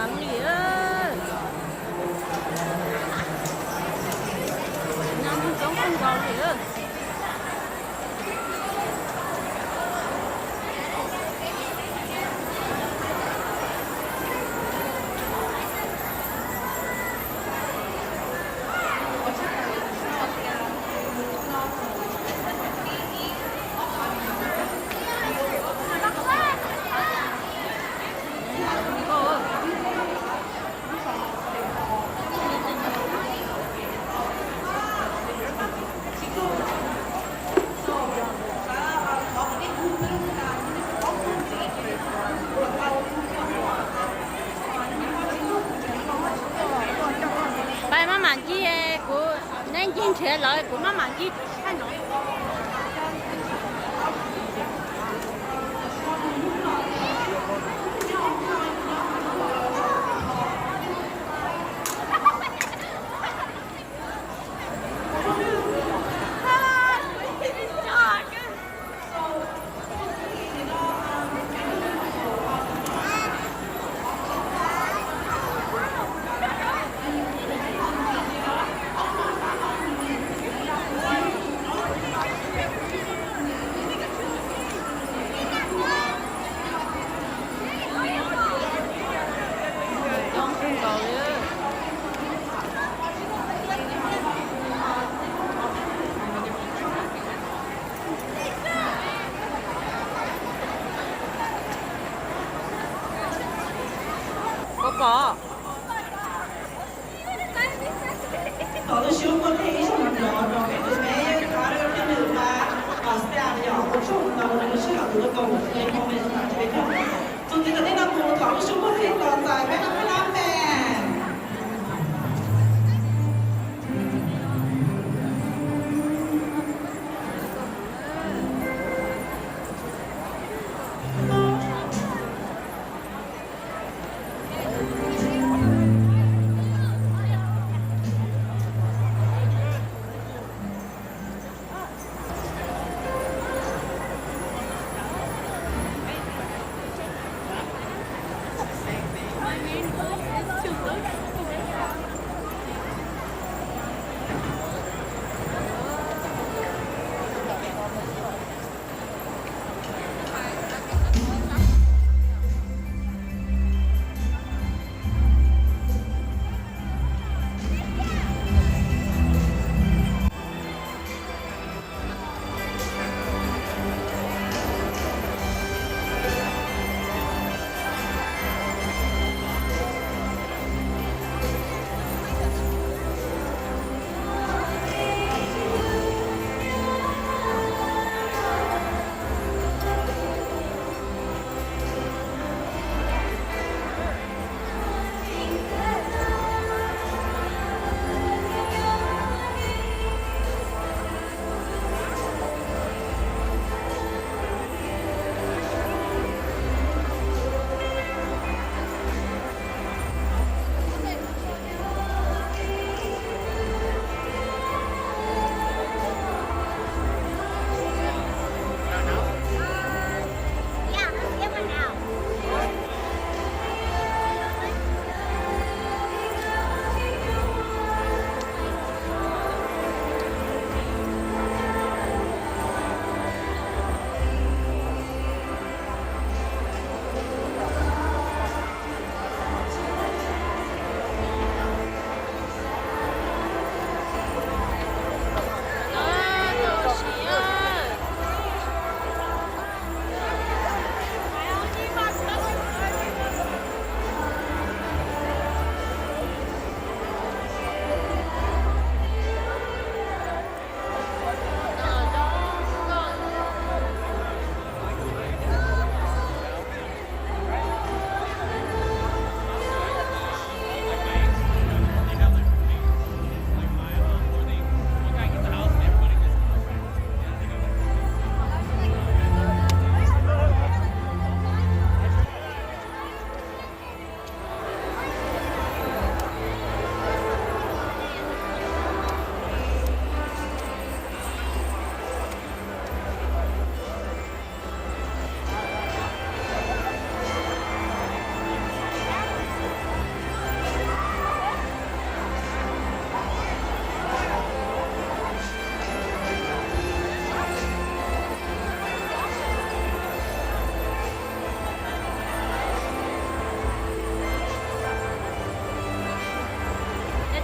Heev li, nyob coob kawg nkaus li. Pab maj mam ncig, kuv neb ncig nrhiav lawv, kuv maj mam ncig thaij no. Puas pom? Thaum lub sij hawm muaj tej ib zaug nrov nrov rau peb tus me, qhov rau tej nws mas, o, xa yog ua tsaug ntau rau lub sij hawm tus tuaj koom ua ib hmo me ntawm peb tag. Txuas ntxiv tom ntej no mus thaum lub sij hawm muaj tej tos txais peb no peb lab me.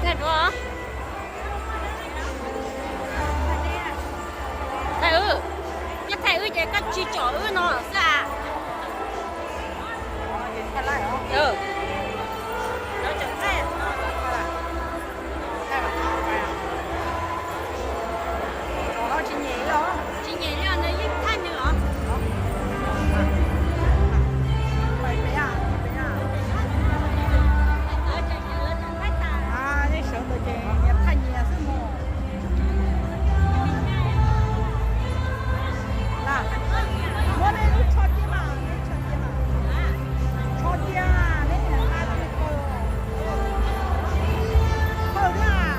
Thaij wb, koj thaij wb ces koj tsis tsom wb no xwb as. Tsis nyem li os, nws yeej thaij nws os. Nej sawv ntawd ces nias thaij nyias xwb mog. Muab nej lub tsho cia mas, tsho cia mas. Tsho cia, nej nias thaij nyias. Pawg thiab.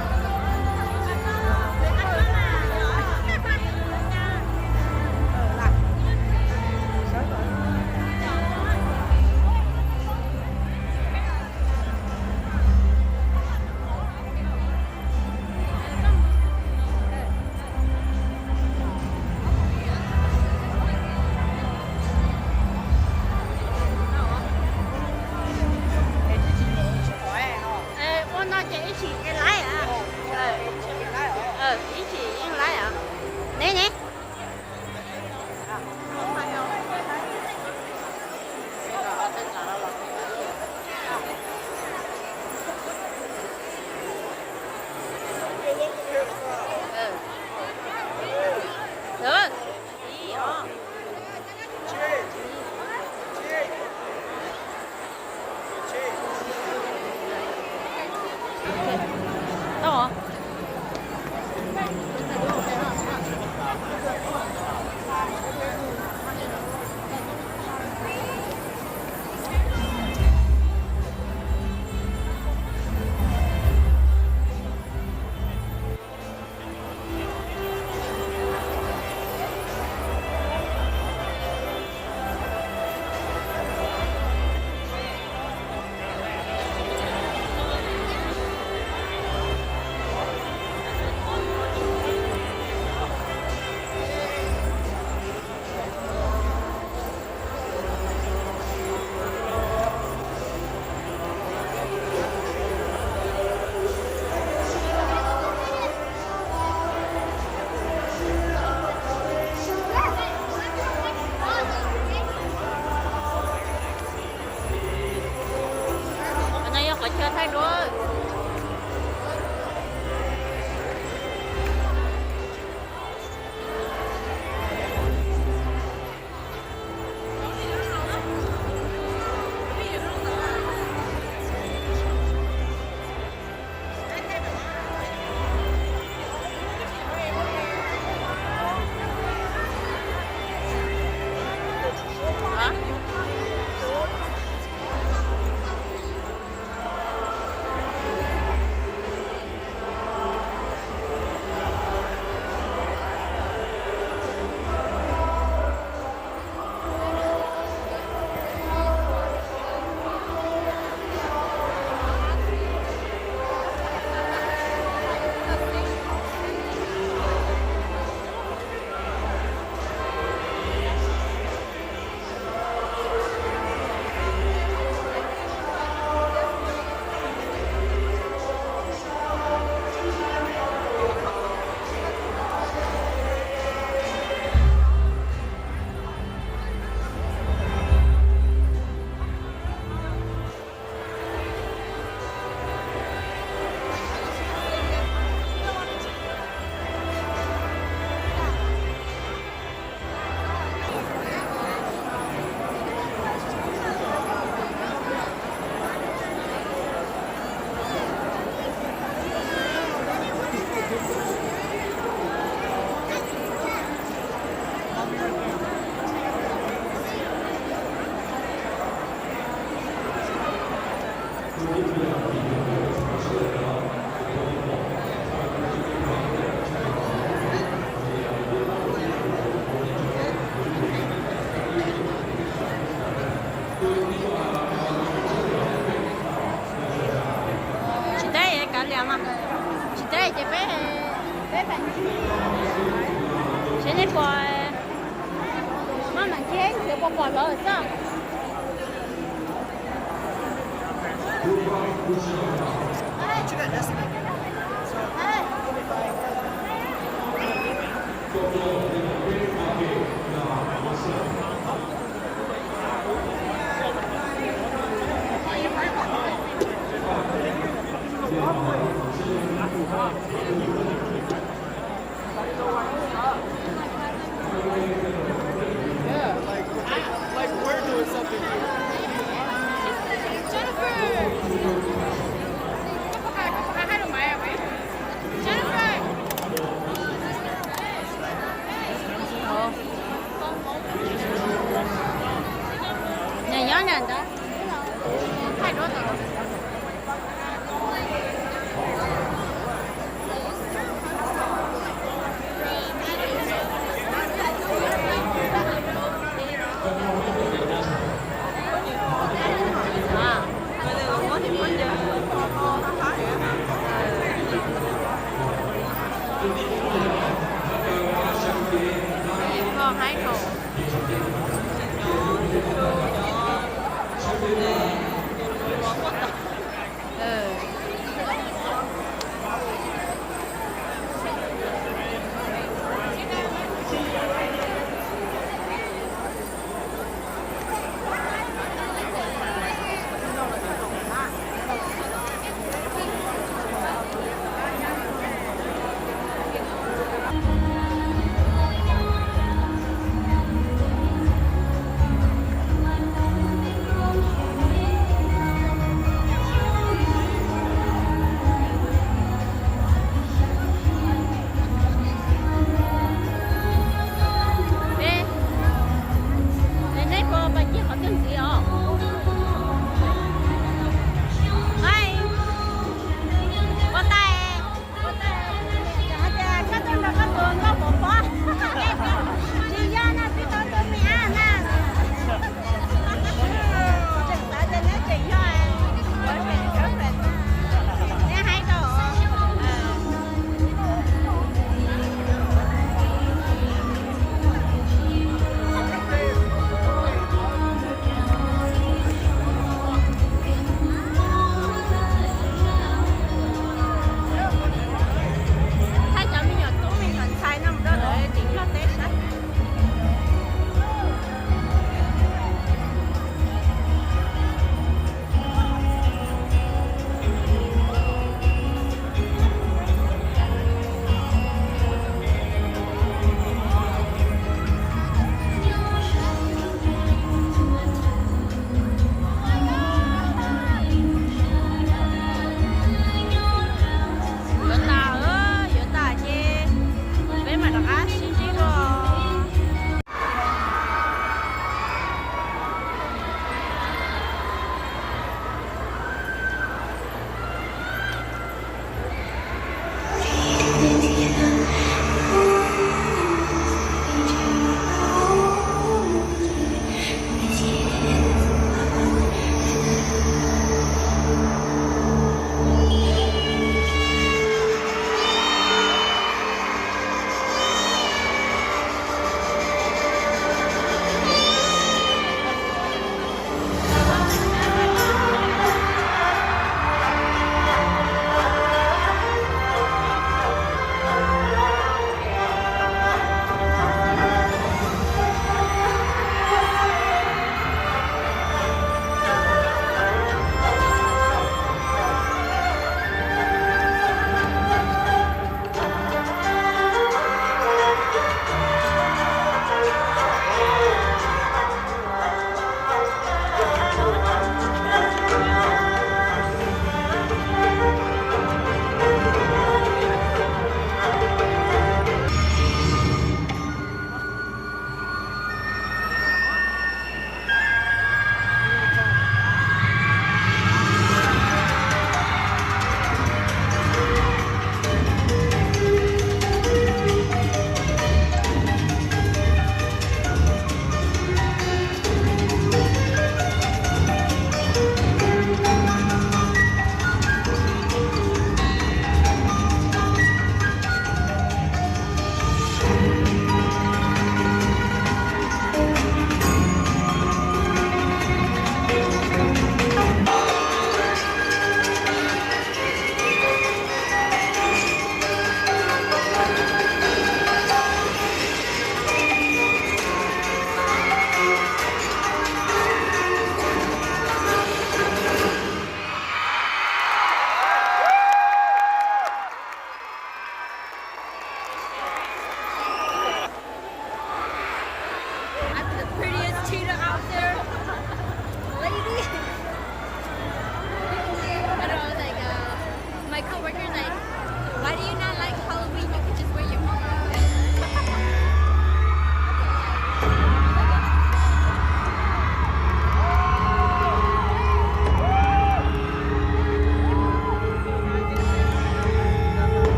Ua no ces ib chim laib, ib chim yeej laib os. Neb ne. Qhov no yog qhov chaw thaij duab. Tsis teb kav liam mas, tsis teb ces peb, peb pais ncig, seb nej puas, maj mam ncig seb puas pom lawv xwb. Yeah, like, like we're doing something here. Jennifer! Jennifer!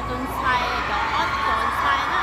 Tus ntxhais, cov ob cov ntxhais na.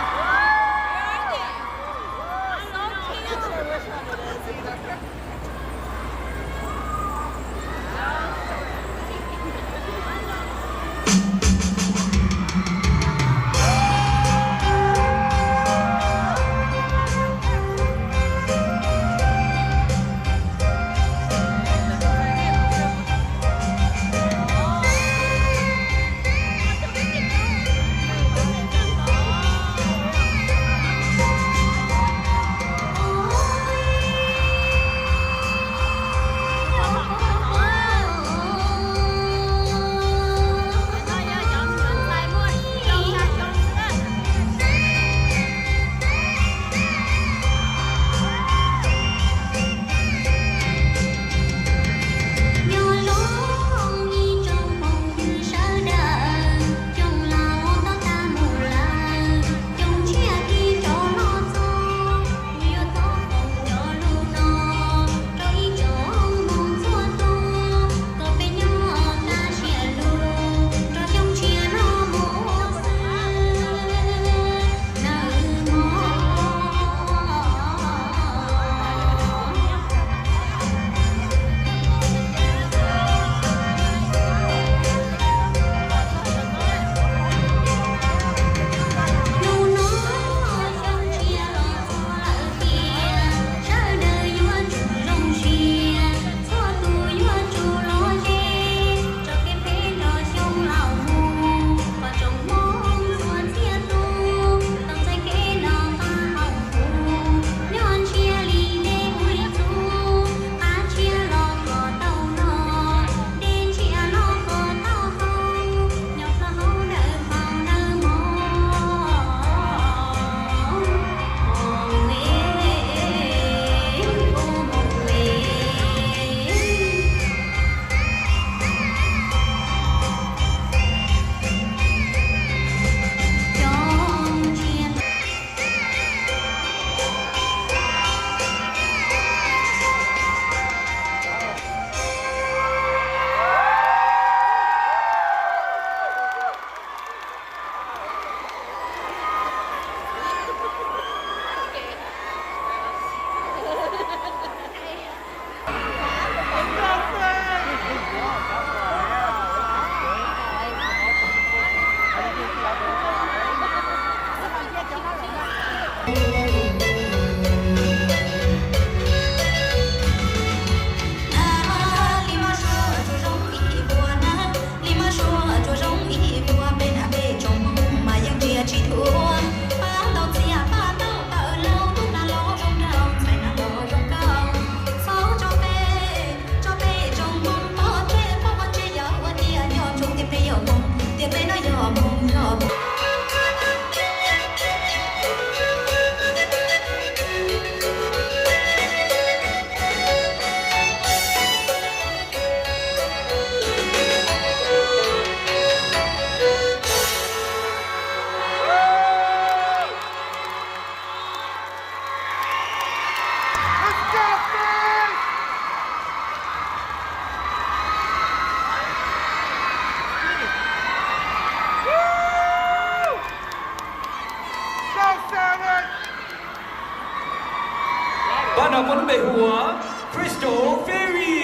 Nyob zoo ib tsoom phooj ywg sawv daws, xyoo laus tau tag mus lawm, xyoo tshiab thiaj rov los txog. Kuv yuav thov foom cov lus no rau ib tsoom Hmoob txhua tus, kom peb nyob kaj siab lug rau xyoo tshiab no mus ua xwb nawb mog. Hnub no xyoo tshiab los txog lawm tiag, sawv daws yuav tsum zoo siab, txhua tus yuav tsum lom zem, tso kev phem nrog xyoo laus mus, kom tsoom Hmoob txhua txhia tus tau txais kev noj qab haus huv, nyob ntsiag li dej ua li txuj, qab tshiab los kom tau noj, dej ntsiag los kom tau haus, nyob plaub hau dawm paug nawb mog. Li mab suav tsuas zoo ib vuag na, li mab suav tsuas zoo ib vuag, peb na peb tsoom Hmoob mas yeej ntsia tsis thuam. Pab tau txiaj pab tau tawm laug, tub na los zoo nraug, ntxhais na los zoo nkauj. Txhob tso peb, tso peb tsoom Hmoob pov tseg, pov pov tseg yog ua tias nco ntsoov tias peb yog Hmoob, tias peb no yog Hmoob, yog Hmoob. Pab no muaj lub npe hu ua Crystal Fairy.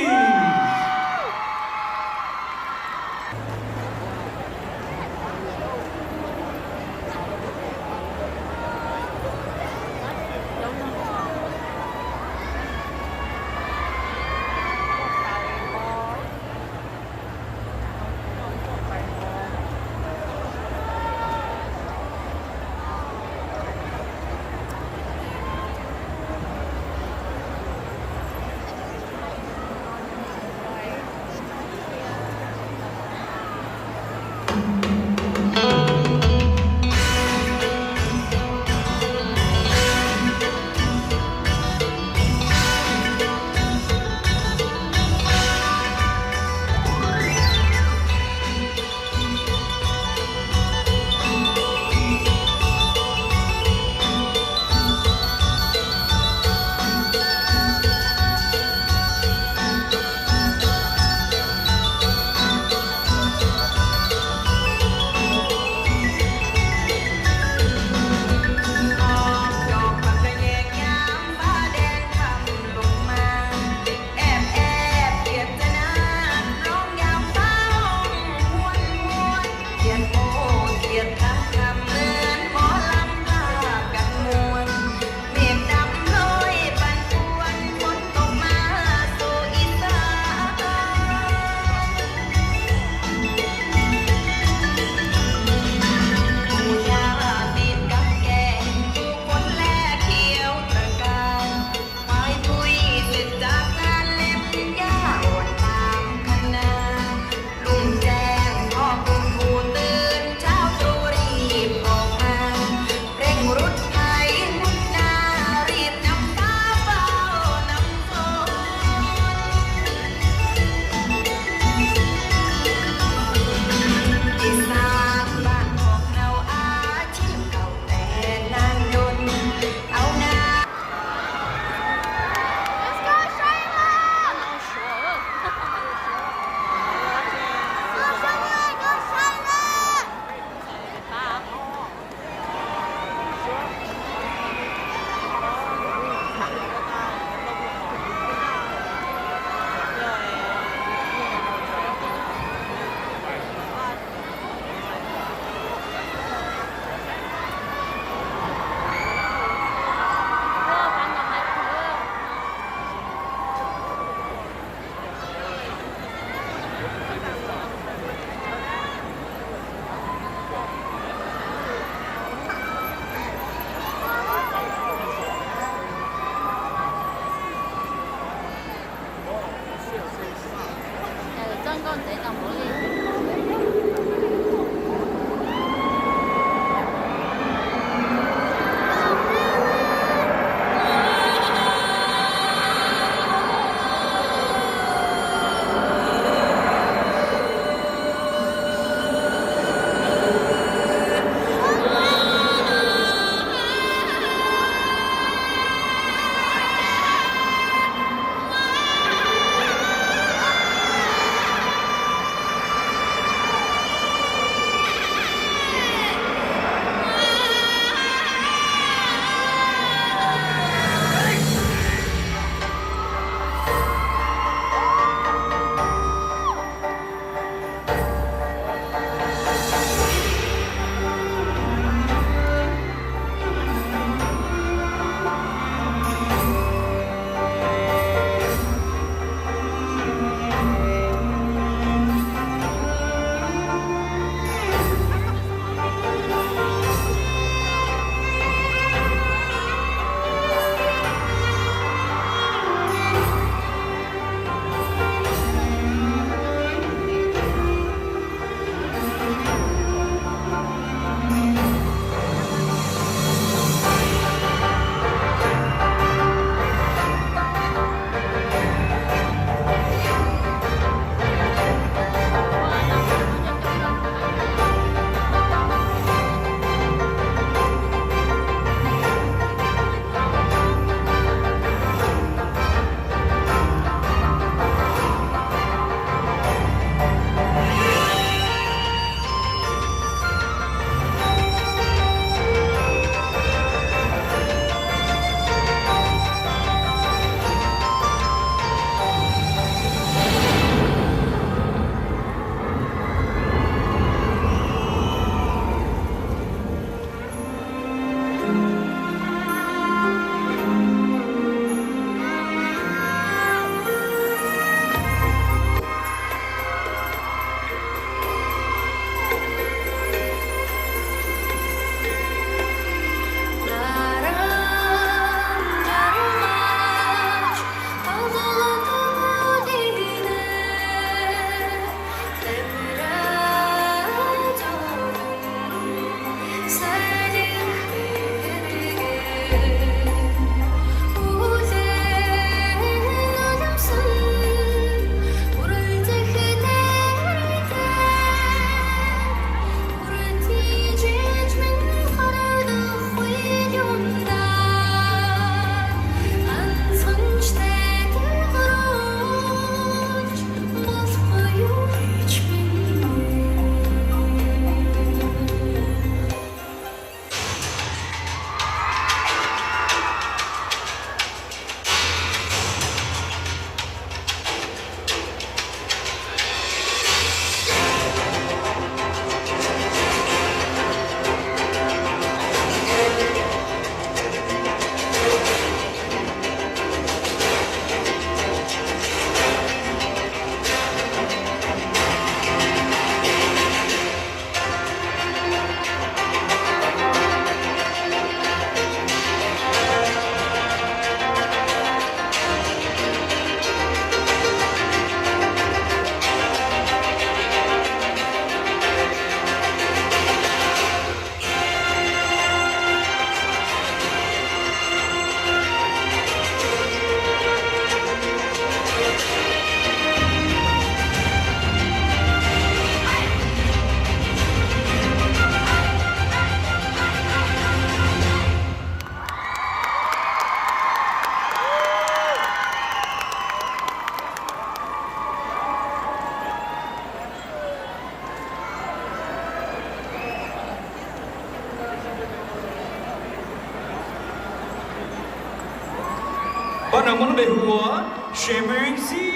Pab no muaj lub npe hu ua Semeev Xij.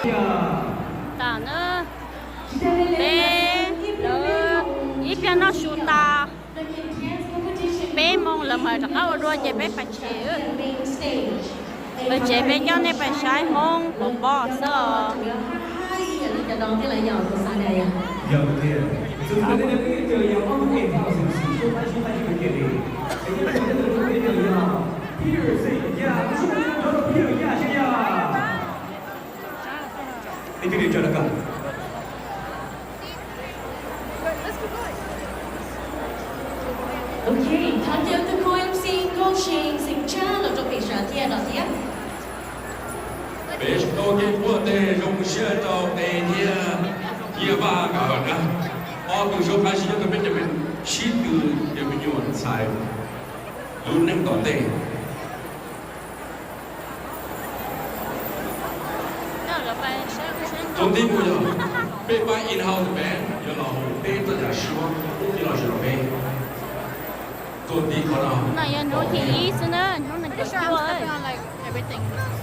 Tas na, peb lawv ib pliag noj su tas, peb moos lawv mam rov qab ua dua ces peb pais tsev. Pais tsev peb coj nej pais saib Hmoob Hmoob Npog xwb os. Ok, thov caw tus khoo MC Nkauj See Xeem Tsab los rau pem sawv thiab no thiab. Peb tau kev ua tes zoo siab rau Tes thiab Yia Vaj nkawd na. Ob tug zoo qab sib nyob rau peb cov me, sib tw cov me nyuam ntxhais lub neej tom ntej. Tus tib mus yog peb pab in-house band yuav los hu peb txoj cai suab ub thiab los sis los peb. Tus tib qhov no, no yog hnub thib ib xwb na, hnub nees nkaum cuaj.